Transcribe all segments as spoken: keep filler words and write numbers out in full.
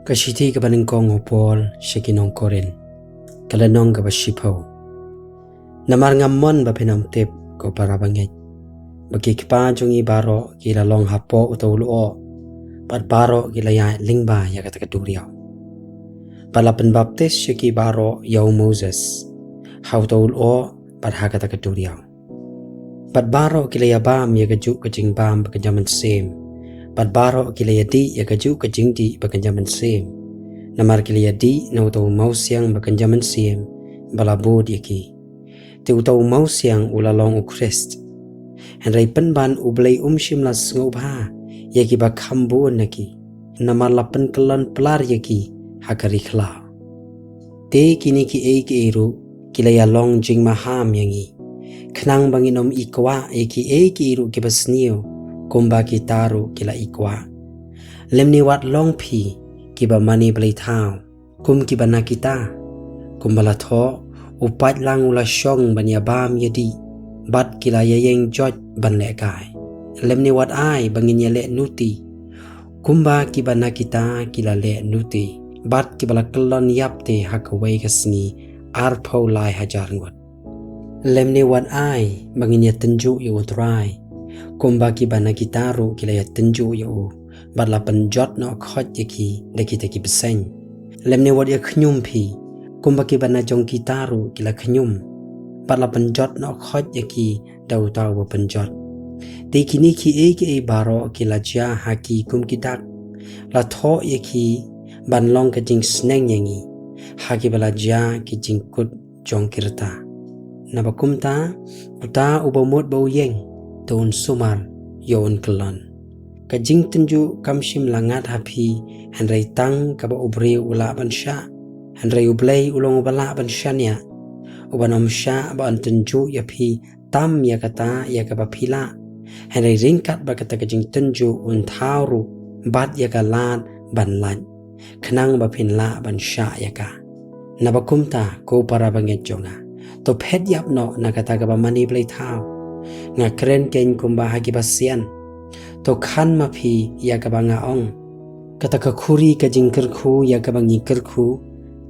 Ka shithi kaba nyngkong u Paul sha ki nong Korinth. Ka lynnong kaba shiphew. Namar ngam mon ba phin ym tip, ko para bangeit, ba ki kpa jong ngi baroh ki la long hapoh uta u lyoh, bad baroh ki la ïaid lyngba ïa kata ka duriaw. Bad la pynbaptis sha ki baroh ïa u Moses ha uta u lyoh bad ha kata ka duriaw. Bad baroh ki la ïabam ïa kajuh ka jingbam bakynja mynsiem, bad baroh ki la ïadih ïa kajuh ka jingdih bakynja mynsiem. Namar ki la ïadih na uta u mawsiang bakynja mynsiem ba la bud ïa ki. Te uta u mawsiang u la long u Khrist. Hynrei pynban U Blei um shym la sngewbha ïa kiba kham bun na ki, namar la pynkyllon plar ïa ki ha ka ri khlaw. Te kine kiei kiei ruh ki la ïalong jingmaham ïa ngi, khnang ba ngin ym ikwah ïa kiei kiei ruh kiba sniew, kumba kita ruh ki la ikwah. Lymne wat long phi kiba mane blei thaw, kum kiba na kita, kumba la thoh, u paidlang u la shong ban ïabam ïadih, bad ki la ïaïeng joit ban lehkai. Lymne wat ai ba ngin ïaleh nuti, kumba kiba na kita ki la leh nuti, bad kiba la kyllon ïap te ha kawei ka sngi arphew lai hajar ngut. Lymne wat ai ba ngin ïatynjuh ïa U Trai, kumba kiba na kita ruh ki la ïatynjuh ïa u, bad la pynjot noh khoit ïa ki da kita ki bseiñ. Lymne wat ïakhñium phi, kumba kiba na jong kita ruh ki la khñium, bad la pynjot noh khoit ïa ki da uta uba pynjot. Te kine kiei kiei baroh ki la jia ha ki kum ki dak, la thoh ïa ki ban long ka jingsneng ïa ngi ha kiba la jia ki jingkut jong ki rta. Naba kumta, uta uba mut ba u ïeng, to un sumar ïoh un kyllon. Ka jingtynjuh kam shym la ngat ha phi, hynrei tang kaba u briew u lah ban shah. Hynrei U Blei u long uba lah ban shaniah, uban ym shah ba yn tynjuh ïa phi tam ïa kata ïa kaba phi lah, hynrei ryngkat bad kata ka jingtynjuh un thaw ruh bad ïa ka lad ban lait, khnang ba phin lah ban shah ïa ka. Naba kumta, ko para bangeit jong nga, to phet ïap noh na kata kaba mane blei thaw. Nga kren keiñ kumba ha kiba sian. To khan ma phi ïa kaba nga ong. Kata ka khuri ka jingkyrkhu ïa kaba ngi kyrkhu,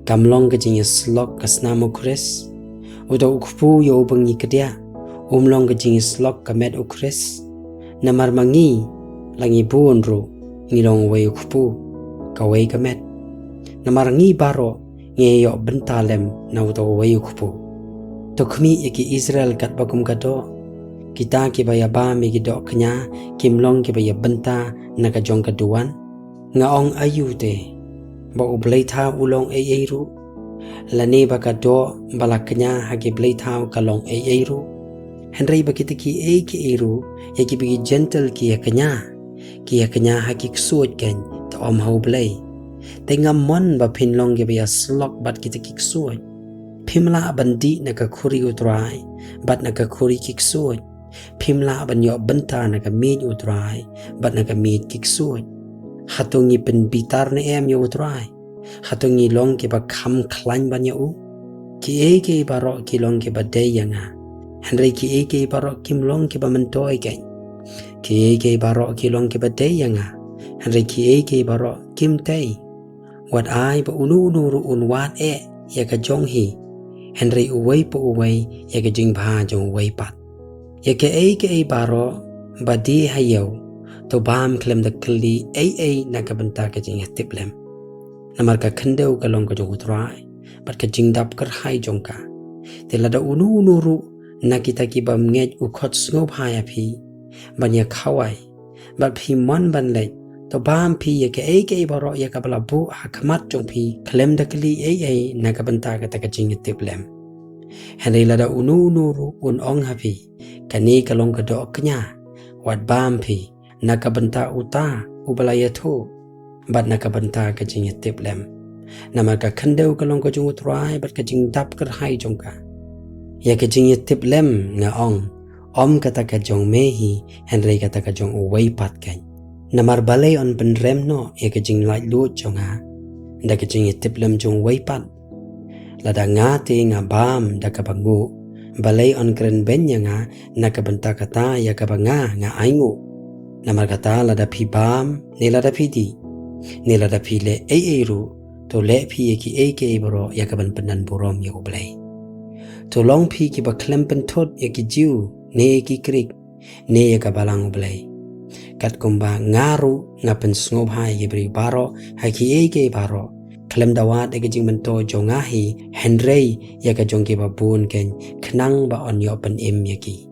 kam long ka jingïasyllok ka snam U Khrist? Uta u kpu ïa uba ngi kdiah, um long ka jingïasyllok ka met U Khrist? Namar ma ngi, la ngi bun ruh, ngi long uwei u kpu, kawei ka met. Namar ngi baroh ngi ïoh bynta lem na uta uwei u kpu. To khmih ïa ki Israel katba kum ka doh. Kita kiba ïabam ïa ki doh kñia kim long kiba ïa bynta na ka jong ka duwan? Nga ong aïu te, ba u blei thaw u long ei ei ruh? Lane ba ka doh ba la kñia ha ki blei thaw ka long ei ei ruh? Hynrei ba kita kiei kiei ruh, ïa kiba ki Jentil ki ïa kñia, ki ïa kñia ha ki ksuid keiñ, te ym ha U Blei. Te ngam mon ba phin long kiba ïasyllok bad kita ki ksuid. Phim lah ban dih na ka khuri U Trai bad na ka khuri ki ksuid. Phim lah ban ïoh bynta na ka miej U Trai bad na ka miej ki ksuid. Hato ngi pynbitar ne em ïa U Trai? Hato ngi long kiba kham khlaiñ ban ïa u? Kiei kiei baroh ki long kiba dei ïa nga, hynrei kiei kiei baroh kim long kiba myntoi keiñ. Kiei kiei baroh ki long kiba dei ïa nga, hynrei kiei kiei baroh kim tei. Wat ai ba uno uno ruh un wad eh ïa ka jong hi, hynrei uwei pa uwei ïa ka jingbha jong uwei pat. Ïa kaei kaei baroh ba die ha ïew, to bam khlem da kylli ei ei na ka bynta ka jingïatiplem. Namar ka khyndew ka long ka jong U Trai, bad ka jingdap kyrhai jong ka. Te lada uno uno ruh na kita ki bym ngeit u khot sngewbha ïa phi ban ïa khawai, bad phi mon ban leit, to bam phi ïa kaei kaei baroh ïa kaba la buh ha khmat jong phi khlem da kylli ei ei na ka bynta kata ka jingïatiplem. Hynrei lada uno uno ruh un ong ha phi, kane ka long ka doh kñia, wat bam phi na ka bynta uta uba la ïathuh, bad na ka bynta ka jingïatiplem. Namar ka khyndew ka long ka jong U Trai bad ka jingdap kyrhai jong ka. Ïa ka jingïatiplem nga ong, ym kata ka jong me hi, hynrei kata ka jong uwei pat keiñ. Namar balei yn pynrem noh ïa ka jinglaitluid jong nga da ka jingïatiplem jong uwei pat? Lada nga te nga bam da kaba nguh, balei yn kren beiñ ïa nga na ka bynta kata ïa kaba nga nga ainguh? Namar kata lada phi bam ne lada phi dih, Ne lada phi leh ei ei ruh, to leh phi ïa kiei kiei baroh ïa ka ban pyndonkam burom ïa U Blei. To long phi kiba khlem pynthut ïa ki Jiw ne ïa ki Krik, ne ïa ka Balang U Blei. Katkumba nga ruh nga pynsngewbha ïa ki briew baroh ha kiei kiei baroh, khlem da wad ïa ka jingmyntoi jong nga hi, hynrei ïa ka jong kiba bun kein, khnang ba yn ïoh pynim ïa ki.